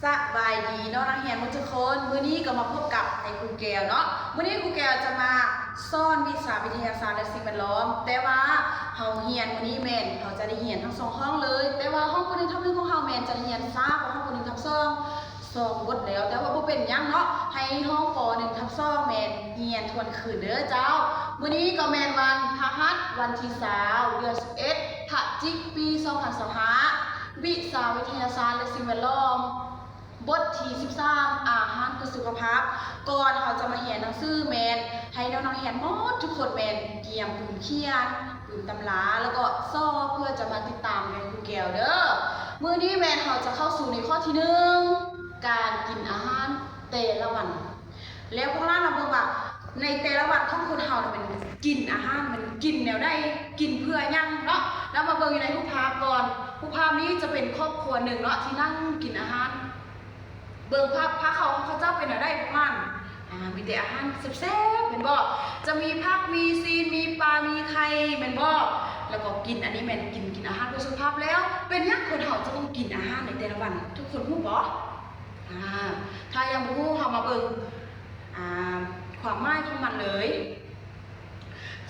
ສະບາຍດີນ້ອງນັກຮຽນໝົດທຸກຄົນ, ມື້ນີ້ກໍມາພົບກັບໄອ້ຄູແກ້ວເນາະ. ມື້ນີ້ຄູແກ້ວຈະມາສອນວິຊາວິທະຍາສາດ ແລະ ສິ່ງແວດລ້ອມ, ແຕ່ວ່າເຮົາຮຽນມື້ນີ້ແມ່ນເຮົາຈະໄດ້ຮຽນທັງສອງຫ້ອງເລີຍ, ແຕ່ວ່າຫ້ອງ ປ.ໜຶ່ງ ທັບ ໜຶ່ງ ຂອງເຮົາແມ່ນຈະຮຽນຊ້າກວ່າຫ້ອງ ປ.ໜຶ່ງ ທັບ ສອງ ສອງບົດແລ້ວ, ແຕ່ວ່າບໍ່ເປັນຫຍັງເນາະ, ໃຫ້ຫ້ອງ ປ.ໜຶ່ງ ທັບ ສອງ ແມ່ນຮຽນທວນຄືນເດີເຈົ້າ. ມື້ນີ້ກໍແມ່ນວັນພະຫັດ ວັນທີຊາວ ເດືອນສິບເອັດ ພະຈິກ ປີສອງພັນຊາວຫ້າ, ວິຊາວິທະຍາສາດ ແລະ ສິ່ງແວດລ້ອມ ບົດທີສິບສາມ ອາຫານເພື່ອສຸຂະພາບ. ກ່ອນເຮົາຈະມາຮຽນໜັງສືແມ່ນໃຫ້ນ້ອງໆຮຽນໝົດທຸກຄົນແມ່ນກຽມປຶ້ມຂຽນ, ປຶ້ມຕຳລາ ແລ້ວກໍຊອບເພື່ອຈະມາຕິດຕາມແມ່ຄູແກ້ວເດີ. ມື້ນີ້ແມ່ນເຮົາຈະເຂົ້າສູ່ໃນຂໍ້ທີໜຶ່ງ ການກິນອາຫານແຕ່ລະວັນ. ແລ້ວພວກຫຼານລອງເບິ່ງວ່າໃນແຕ່ລະວັນຂອງຄົນເຮົານະ ແມ່ນກິນອາຫານ ແມ່ນກິນແນວໃດ ກິນເພື່ອຫຍັງເນາະ. ລາວມາເບິ່ງຢູ່ໃນຮູບພາບກ່ອນ, ຮູບພາບນີ້ຈະເປັນຄອບຄົວໜຶ່ງເນາະ ທີ່ນັ່ງກິນອາຫານ. ເບິ່ງພາບພາເຂົ້າຂອງເຂົາເຈົ້າເປັນແນວໃດພວກຫຼານ? ອາ ມີແຕ່ອາຫານແຊບໆແມ່ນບໍ່? ຈະມີຜັກ ມີຊີ້ນ ມີປາ ມີໄຂ່ແມ່ນບໍ່? ແລ້ວກໍກິນ ອັນນີ້ແມ່ນກິນ ກິນອາຫານເພື່ອສຸຂະພາບ. ແລ້ວເປັນຫຍັງຄົນເຮົາຈະຕ້ອງກິນອາຫານໃນແຕ່ລະວັນ? ທຸກຄົນຮູ້ບໍ່? ອາ ຖ້າຍັງບໍ່ຮູ້ ເຮົາມາເບິ່ງ ອາ ຄວາມໝາຍຂອງມັນເລີຍ.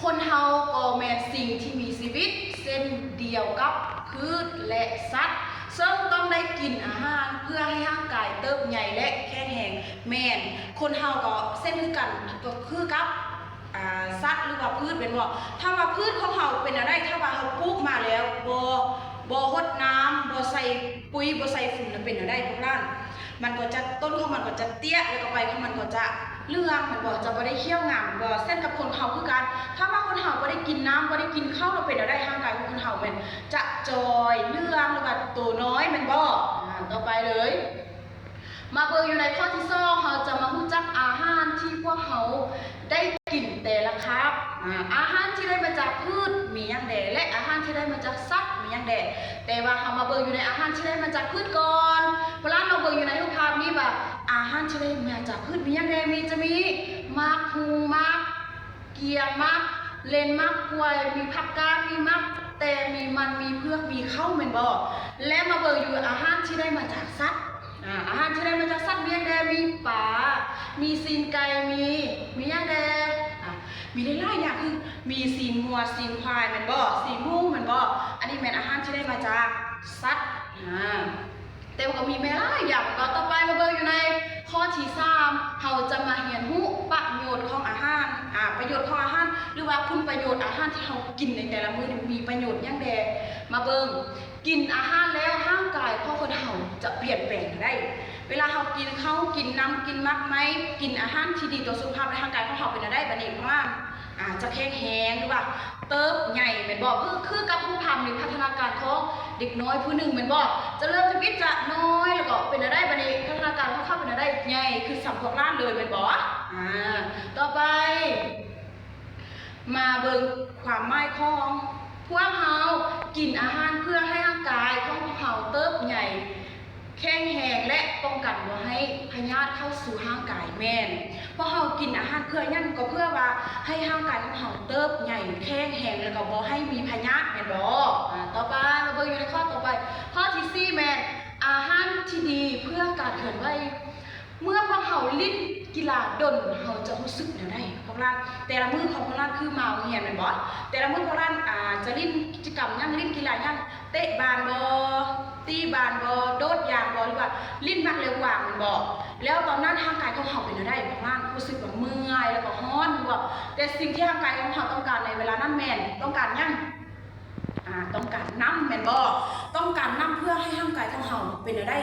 ຄົນເຮົາກໍແມ່ນສິ່ງທີ່ມີຊີວິດເຊັ່ນດຽວກັບພືດ ແລະ ສັດ, ເຊິ່ງຕ້ອງໄດ້ກິນອາຫານເພື່ອໃຫ້ຮ່າງກາຍເຕີບໃຫຍ່ ແລະ ແຂງແຮງ. ແມ່ນ, ຄົນເຮົາກໍເຊັ່ນຄືກັນ, ກໍຄືກັບ ອາ ສັດ ຫຼືວ່າພືດແມ່ນບໍ່? ຖ້າວ່າພືດຂອງເຮົາເປັນແນວໃດ, ຖ້າວ່າເຮົາປູກມາແລ້ວ ບໍ່ ບໍ່ຫົດນ້ຳ, ບໍ່ໃສ່ປຸ໋ຍ, ບໍ່ໃສ່ຝຸ່ນ ແລ້ວເປັນແນວໃດພວກຫຼານ? ມັນກໍຈະ ຕົ້ນຂອງມັນກໍຈະເຕ້ຍ ແລ້ວກໍໃບຂອງມັນກໍຈະເຫຼືອງແມ່ນບໍ່? ຈະບໍ່ໄດ້ຂຽວງາມແມ່ນບໍ່? ເຊັ່ນກັບຄົນເຮົາຄືກັນ, ຖ້າວ່າຄົນເຮົາບໍ່ໄດ້ກິນນ້ຳ, ບໍ່ໄດ້ກິນເຂົ້າ ແລ້ວເປັນແນວໃດ? ຮ່າງກາຍຂອງຄົນເຮົາແມ່ນຈະຈ່ອຍ, ເຫຼືອງ ຫຼືວ່າໂຕນ້ອຍແມ່ນບໍ່? ອາ ຕໍ່ໄປເລີຍ. ມາເບິ່ງຢູ່ໃນຂໍ້ທີສອງ ເຮົາຈະມາຮູ້ຈັກອາຫານທີ່ພວກເຮົາໄດ້ກິນແຕ່ລະຄາບ. ອາ ອາຫານທີ່ໄດ້ມາຈາກພືດມີຫຍັງແດ່ ແລະ ອາຫານທີ່ໄດ້ມາຈາກສັດມີຫຍັງແດ່? ແຕ່ວ່າເຮົາມາເບິ່ງຢູ່ໃນອາຫານທີ່ໄດ້ມາຈາກພືດກ່ອນ. ພວກຫຼານລອງເບິ່ງຢູ່ໃນຮູບພາບນີ້ວ່າ ອາຫານທີ່ໄດ້ມາຈາກພືດມີຫຍັງແດ່? ມີ ຈະມີໝາກຫຸ່ງ, ໝາກ ກຽມ, ໝາກເລັ່ນ, ໝາກກ້ວຍ, ມີຜັກກາດ, ມີໝາກແຕງ, ມີມັນ, ມີເຜືອກ, ມີເຂົ້າແມ່ນບໍ່? ແລະ ມາເບິ່ງຢູ່ອາຫານທີ່ໄດ້ມາຈາກສັດ. ອາ ອາຫານທີ່ໄດ້ມາຈາກສັດມີຫຍັງແດ່? ມີປາ, ມີຊີ້ນໄກ່, ມີ ມີຫຍັງແດ່? ອາ ມີຫຼາຍໆຢ່າງ ຄືມີຊີ້ນງົວ, ຊີ້ນຄວາຍແມ່ນບໍ່? ຊີ້ນໝູແມ່ນບໍ່? ອັນນີ້ແມ່ນອາຫານທີ່ໄດ້ມາຈາກສັດ. ອາ ແຕ່ວ່າກໍມີແມ່ນຫຼາຍຢ່າງເນາະ. ຕໍ່ໄປມາເບິ່ງຢູ່ໃນຂໍ້ທີສາມ ເຮົາຈະມາຮຽນຮູ້ປະໂຫຍດຂອງອາຫານ. ອາ ປະໂຫຍດຂອງອາຫານ ຫຼືວ່າຄຸນປະໂຫຍດອາຫານທີ່ເຮົາກິນໃນແຕ່ລະມື້ນີ້ມີປະໂຫຍດຫຍັງແດ່? ມາເບິ່ງ, ກິນອາຫານແລ້ວຮ່າງກາຍຂອງຄົນເຮົາຈະປ່ຽນແປງໄດ້. ເວລາເຮົາກິນເຂົ້າ, ກິນນ້ຳ, ກິນໝາກໄມ້, ກິນອາຫານທີ່ດີຕໍ່ສຸຂະພາບ ໃນຮ່າງກາຍຂອງເຮົາເປັນແນວໃດ? ບັດນີ້ພວກເຮົາ ອາ ຈະແຂງແຮງ ຫຼືວ່າເຕີບໃຫຍ່ແມ່ນບໍ່? ຄື ຄືກັບຮູບພາບໃນພັດທະນາການຂອງເດັກນ້ອຍຜູ້ໜຶ່ງແມ່ນບໍ່? ຈະເລີ່ມທຳອິດຈະນ້ອຍ ແລ້ວກໍເປັນແນວໃດ? ບັດນີ້ພັດທະນາການຂອງເຂົາເປັນແນວໃດ? ໃຫຍ່ຄືສ່ຳພວກຫຼານເລີຍແມ່ນບໍ່? ອາ ຕໍ່ໄປ ມາເບິ່ງຄວາມໝາຍຂອງພວກເຮົາ ກິນອາຫານເພື່ອໃຫ້ຮ່າງກາຍຂອງພວກເຮົາເຕີບໃຫຍ່ ແຂງແຮງ ແລະ ປ້ອງກັນບໍ່ໃຫ້ພະຍາດເຂົ້າສູ່ຮ່າງກາຍ. ແມ່ນ, ພວກເຮົາກິນອາຫານເພື່ອຫຍັງ? ກໍເພື່ອວ່າໃຫ້ຮ່າງກາຍຂອງເຮົາເຕີບໃຫຍ່ ແຂງແຮງ ແລ້ວກໍບໍ່ໃຫ້ມີພະຍາດແມ່ນບໍ່? ອາ ຕໍ່ໄປມາເບິ່ງຢູ່ໃນຂໍ້ຕໍ່ໄປ. ຂໍ້ທີສີ່ແມ່ນ ອາຫານທີ່ດີເພື່ອການເຄື່ອນໄຫວ. ເມື່ອພວກເຮົາຫຼິ້ນກິລາດົນ ເຮົາຈະຮູ້ສຶກແນວໃດ? ພວກຫຼານ ແຕ່ລະມື້ຂອງພວກຫຼານຄືມາໂຮງຮຽນແມ່ນບໍ່? ແຕ່ລະມື້ພວກຫຼານ ອາ ຈະຫຼິ້ນກິດຈະກຳຫຍັງ? ຫຼິ້ນກິລາຫຍັງ? ເຕະບານບໍ່? ຕີບານບໍ່? ໂດດຢາງບໍ່? ຫຼືວ່າຫຼິ້ນໝາກເລວກວາງແມ່ນບໍ່? ແລ້ວຕອນນັ້ນຮ່າງກາຍຂອງເຮົາເປັນແນວໃດ? ພວກຫຼານຮູ້ສຶກວ່າເມື່ອຍ ແລ້ວກໍຮ້ອນແມ່ນບໍ່? ແຕ່ສິ່ງທີ່ຮ່າງກາຍຂອງເຮົາຕ້ອງການໃນເວລານັ້ນແມ່ນຕ້ອງການຫຍັງ? ອາ ຕ້ອງການນ້ຳແມ່ນບໍ່? ຕ້ອງການນ້ຳເພື່ອໃຫ້ຮ່າງກາຍຂອງເຮົາເປັນແນວໃດ?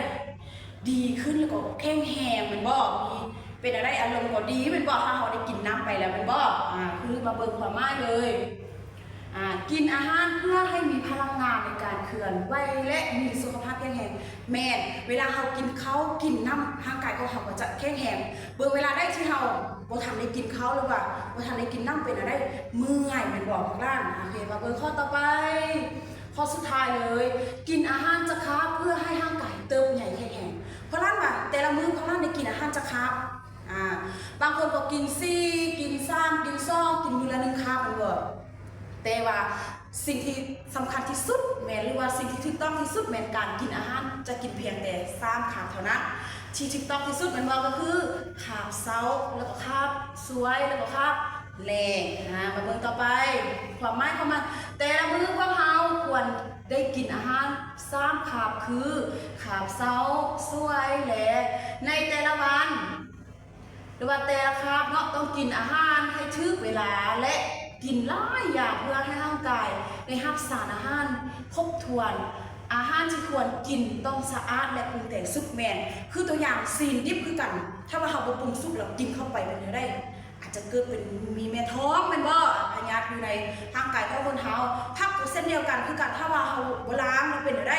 ດີຂຶ້ນ ແລ້ວກໍແຂງແຮງແມ່ນບໍ່? ມີ ເປັນແນວໃດ? ອາລົມກໍດີແມ່ນບໍ່? ຖ້າເຮົາໄດ້ກິນນ້ຳໄປແລ້ວແມ່ນບໍ່? ອາ ຄືມາເບິ່ງຄວາມໝາຍເລີຍ. ອາ ກິນອາຫານເພື່ອໃຫ້ມີພະລັງງານໃນການເຄື່ອນໄຫວ ແລະ ມີສຸຂະພາບແຂງແຮງ. ແມ່ນ, ເວລາເຮົາກິນເຂົ້າກິນນ້ຳ ຮ່າງກາຍຂອງເຮົາກໍຈະແຂງແຮງ. ເບິ່ງເວລາໃດທີ່ເຮົາບໍ່ທັນໄດ້ກິນເຂົ້າ ຫຼືວ່າບໍ່ທັນໄດ້ກິນນ້ຳ ເປັນແນວໃດ? ເມື່ອຍແມ່ນບໍ່ພວກຫຼານ? ໂອເຄ ມາເບິ່ງຂໍ້ຕໍ່ໄປ. ຂໍ້ສຸດທ້າຍເລີຍ, ກິນອາຫານຈັກຄາບເພື່ອໃຫ້ຮ່າງກາຍເຕີບໃຫຍ່ແຂງແຮງ. ພວກຫຼານວ່າ ແຕ່ລະມື້ພວກຫຼານໄດ້ກິນອາຫານຈັກຄາບ? ອາ ບາງຄົນກໍກິນສີ່ ກິນສາມ ກິນສອງ ກິນມື້ລະໜຶ່ງຄາບແມ່ນບໍ່? ແຕ່ວ່າສິ່ງທີ່ ສຳຄັນທີ່ສຸດແມ່ນ ຫຼືວ່າສິ່ງທີ່ຖືກຕ້ອງທີ່ສຸດແມ່ນການກິນອາຫານຈະກິນພຽງແຕ່ສາມຄາບເທົ່ານັ້ນ. ທີ່ຖືກຕ້ອງທີ່ສຸດແມ່ນບໍ່? ກໍຄືຄາບເຊົ້າ ແລ້ວກໍຄາບສວຍ ແລ້ວກໍຄາບແລງ. ອາ ມາເບິ່ງຕໍ່ໄປ ຄວາມໝາຍຂອງມັນ. ແຕ່ລະມື້ພວກເຮົາຄວນໄດ້ກິນອາຫານສາມຄາບ ຄື ຄາບເຊົ້າ, ສວຍ ແລງ ໃນແຕ່ລະວັນ ຫຼືວ່າແຕ່ລະຄາບເນາະ ຕ້ອງກິນອາຫານໃຫ້ຖືກເວລາ ແລະ ກິນຫຼາຍຢ່າງ ເພື່ອໃຫ້ຮ່າງກາຍໄດ້ຮັບສານອາຫານຄົບຖ້ວນ. ອາຫານທີ່ຄວນກິນຕ້ອງສະອາດ ແລະ ປຸງແຕ່ງສຸກແມ່ນ ຄືຕົວຢ່າງ ຊີ້ນດິບຄືກັນ ຖ້າວ່າເຮົາບໍ່ປຸງສຸກແລ້ວກິນເຂົ້າໄປເປັນແນວໃດ? ອາດຈະເກີດເປັນ ມີແມ່ທ້ອງແມ່ນບໍ່? ພະຍາດຢູ່ໃນຮ່າງກາຍຂອງຄົນເຮົາ. ຜັກກໍເຊັ່ນດຽວກັນຄືກັນ ຖ້າວ່າເຮົາບໍ່ລ້າງແລ້ວເປັນແນວໃດ?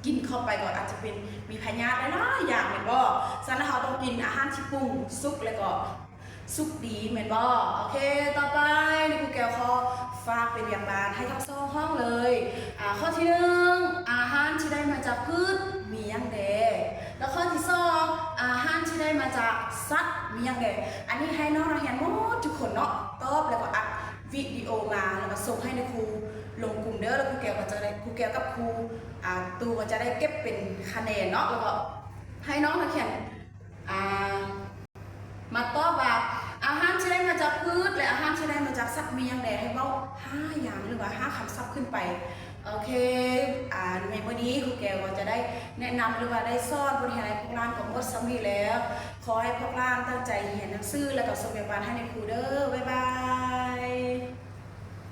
ກິນເຂົ້າໄປກໍອາດຈະເປັນ ມີພະຍາດຫຼາຍໆຢ່າງແມ່ນບໍ່? ສະນັ້ນເຮົາຕ້ອງກິນອາຫານທີ່ປຸງສຸກ ແລ້ວກໍສຸກດີແມ່ນບໍ່? ໂອເຄ ຕໍ່ໄປນີ້ຄູແກ້ວຂໍຝາກເປັນວຽກບ້ານໃຫ້ທັງສອງຫ້ອງເລີຍ. ອາ ຂໍ້ທີໜຶ່ງ ອາຫານທີ່ໄດ້ມາຈາກພືດມີຫຍັງແດ່? ແລ້ວຂໍ້ທີສອງ ອາຫານທີ່ໄດ້ມາຈາກສັດມີຫຍັງແດ່? ອັນນີ້ໃຫ້ນ້ອງນັກຮຽນໝົດທຸກຄົນເນາະ ຕອບ ແລ້ວກໍອັດວິດີໂອມາ ແລ້ວກໍສົ່ງໃຫ້ນາຍຄູລົງກຸ່ມເດີ. ແລ້ວຄູແກ້ວກໍຈະໄດ້ ຄູແກ້ວກັບຄູ ອາ ຕູກໍຈະໄດ້ເກັບເປັນຄະແນນເນາະ ແລ້ວກໍໃຫ້ນ້ອງນັກຮຽນ ອາ ມາຕອບວ່າ ອາຫານທີ່ໄດ້ມາຈາກພືດ ແລະ ອາຫານທີ່ໄດ້ມາຈາກສັດມີຫຍັງແດ່? ໃຫ້ເວົ້າຫ້າຢ່າງ ຫຼືວ່າຫ້າຄຳສັບຂຶ້ນໄປ. ໂອເຄ ອາ ໃນມື້ນີ້ຄູແກ້ວກໍຈະໄດ້ແນະນຳ ຫຼືວ່າໄດ້ສອນບົດຮຽນໃຫ້ພວກຫຼານກໍໝົດສ່ຳນີ້ແລ້ວ. ຂໍໃຫ້ພວກຫຼານຕັ້ງໃຈຮຽນໜັງສື ແລ້ວກໍສົ່ງວຽກບ້ານໃຫ້ນາຍຄູເດີ. ບາຍບາຍ.